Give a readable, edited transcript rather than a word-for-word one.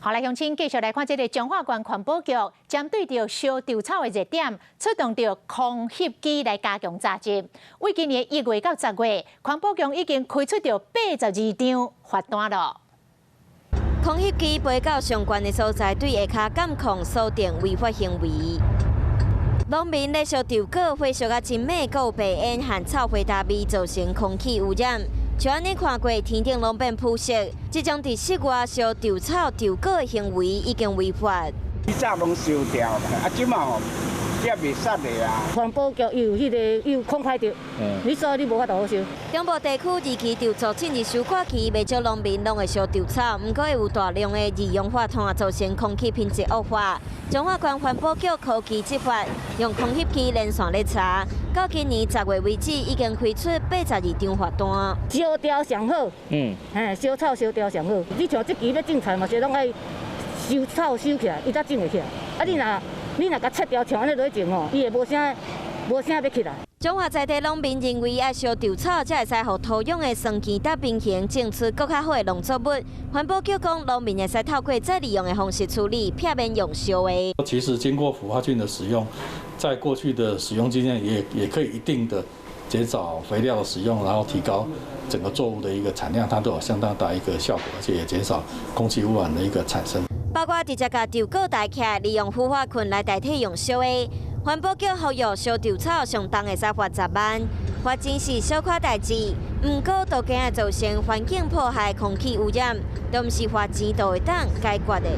好來，鄉親繼續來看這个彰化縣環保局針對著燒稻草的熱點，出動著空翕機來加強查緝。為今年1月到10月，環保局已經開出著82張罰單囉。空翕機飛到上懸的所在，對下跤監控鎖定違法行為。農民咧燒稻果，火燒甲真猛，閣有白煙和臭火焦味，造成空氣污染。像按呢看過，天頂攏變膚色。這種佇室外燒稻草、稻果的行為已經違法。以早攏燒掉啦，啊，這馬吼也袂殺的啊。環保局有彼个有空拍著，你所以你無法度好燒。中部地區二期稻作進入收割期，袂少農民攏會燒稻草，毋過會有大量的二氧化碳，造成空氣品質惡化。彰化縣環保局科技執法，用空翕機連線咧查，到今年10月為止，已經開出82張罰單。燒掉上好，嘿，燒草燒掉上好。你像這期欲種菜嘛，是攏愛收草收起來，伊才種會起來。啊，你若共切掉，像按呢落去種吼，伊會無啥無啥欲起來。彰化在地農民認為，愛燒稻草才會使予土壤的酸鹼得平衡，種出閣較好的農作物。環保局講，農民會使透過再利用的方式處理，避免用燒的。其實經過腐化菌的使用，在過去的使用經驗也可以一定的減少肥料的使用，然後提高整個作物的一個產量，它都有相當大一個效果，而且也減少空氣污染的一個產生。包括直接共稻果抬起來，利用腐化菌來代替用燒的。環保局呼籲燒稻草上重會使罰10萬，罰錢是小可代誌，毋過都驚會造成環境破壞、空氣污染，都毋是罰錢就會當解決的。